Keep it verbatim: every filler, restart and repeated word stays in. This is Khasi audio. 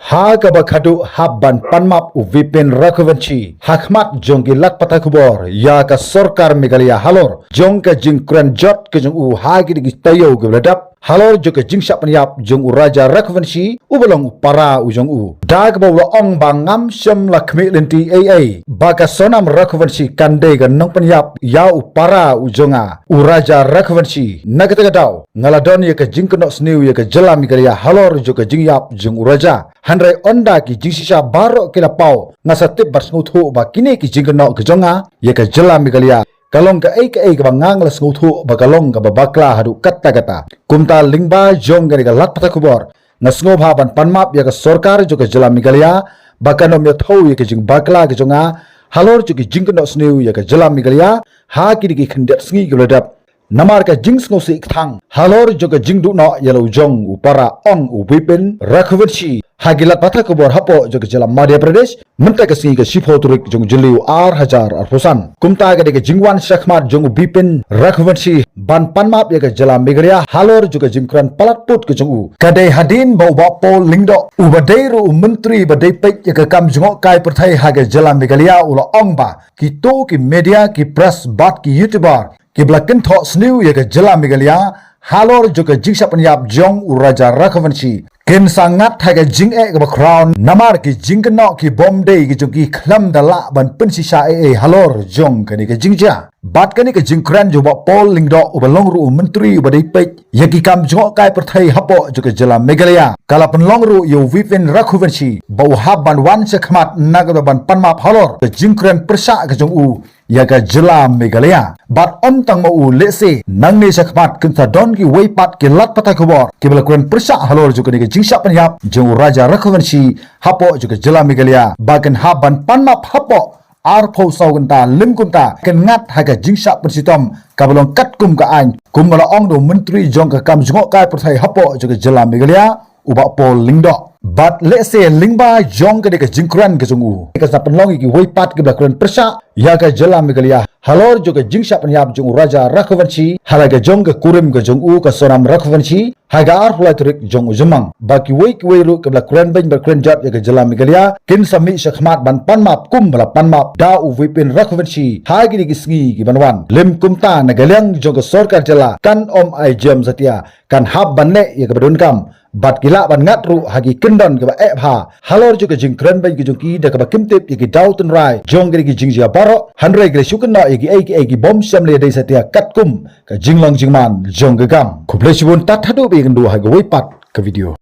Ha kaba khadduh hap ban pan map u Vipin Raghuvanshi ha khmat jong ki lad pathai khubor ïa ka sorkar Meghalaya halor jong ka jingkren jot ka jong u ha kine ki taïew kiba la dep halor jong ka jingshah pynïap jong u Raja Raghuvanshi uba long u para u jong u. Da kaba u la ong ba ngam shym la khmih lynti ei ei ba ka Sonam Raghuvanshi kan dei ka nongpynïap ïa u para u jong nga u Raja Raghuvanshi. Na kata ka daw nga la don ïa ka jingkynnoh sniew ïa ka jylla Meghalaya halor jong ka jingïap jong u Raja. Hynrei ynda ki jingshisha baroh ki la paw, nga sa tip bad sngewthuh ba kine ki jingkynnoh ka jong nga ïa ka jylla Meghalaya ka long kaei kaei kaba nga nga la sngewthuh ba ka long kaba bakla haduh katta katta. Kumta lyngba jong kane ka lad pathai khubor nga sngewbha ban pan map ïa ka sorkar jong ka jylla Meghalaya ba kan ym ïathuh ïa ka jingbakla ka jong nga halor jong ki jingkynnoh sniew ïa ka jylla Meghalaya ha kine ki khyndiat sngi kiba la dep. Namar ka jingsngewsih kthang halor jong ka jingduh noh ïa la u jong u para ong u Vipin Raghuvanshi ha ki lad pathai khubor hapoh jong ka jylla Madhya Pradesh mynta ka sngi ka shiphew tarik jong u Jylliew ar hajar arphew san. Kumta ka dei ka jingwan shakhmat jong u Vipin Raghuvanshi ban pan map ïa ka jylla Meghalaya halor jong ka jingkren palat put ka jong u. Ka dei hadien ba u Bah Paul Lyngdoh uba dei ruh u myntri ba dei peit ïa ka kam jngohkai pyrthei ha ka jylla Meghalaya u la ong ba kito ki media, ki press bad ki YouTuber kiba la kynthoh sniew ïa ka jylla Meghalaya halor jong ka jingshah pynïap jong u Raja Raghuvanshi kin sa ngat ha ka jingeh kaba khraw namar ki jingkynnoh ki bym dei ki jong ki khlem da lah ban pynshisha ei ei halor jong kane ka jingjia. Bad kane ka jingkren jong u Bah Paul Lyngdoh uba long ruh u myntri uba dei peit ïa ki kam jngohkai pyrthei hapoh jong ka jylla Meghalaya ka la pynlong ruh ïa u Vipin Raghuvanshi ba u hap ban wan shakhmat na kaba ban pan map halor ka jingkren pyrshah ka jong u ïa ka jylla Meghalaya. Bad ym tang ma u lehse nangne shakhmat kin sa don kiwei pat ki lad pathai khubor kiba la kren pyrshah halor jong kane ka jingshah pynïap jong u Raja Raghuvanshi hapoh jong ka jylla Meghalaya ba kin hap ban pan map hapoh arphew saw kynta lym kumta kin ngat ha ka jingshah pynshitom kaba long katkum ka aiñ kumba la ong da u myntri jong ka kam jngohkai pyrthei hapoh jong ka jylla Meghalaya u Bah Paul Lyngdoh. Bad lehse lyngba jong kane ka jingkren ka jong u ka sa pynlong ïa kiwei pat kiba la kren pyrshah ïa ka jylla Meghalaya halor jong ka jingshah pynïap jong u Raja Raghuvanshi ha la ka jong ka kurim ka jong u ka Sonam Raghuvanshi ha ka arphew lai tarik jong u Jymmang ba kiwei kiwei ruh kiba la kren beiñ bad kren jot ïa ka jylla Meghalaya kin sa mih shakhmat ban pan map kumba la pan map da u Vipin Raghuvanshi ha kine ki sngi ki ban wan. Lym kumta na ka liang jong ka sorkar jylla kan ym ai jem satia kan hap ban leh ïa kaba donkam bad ki lah ban ngat ruh ha ki kyndon kiba eh bha halor jong ka jingkren beiñ ka jong ki da kaba kim tip ïa ki daw tynrai jong kine ki jingjia baroh hynrei ki la shu kynnoh ïa kiei kiei ki bym shym la ïadei satia katkum ka jinglong jingman jong ka gam. Khublei shibun, tad haduh ba ïakynduh ha kawei pat ka video.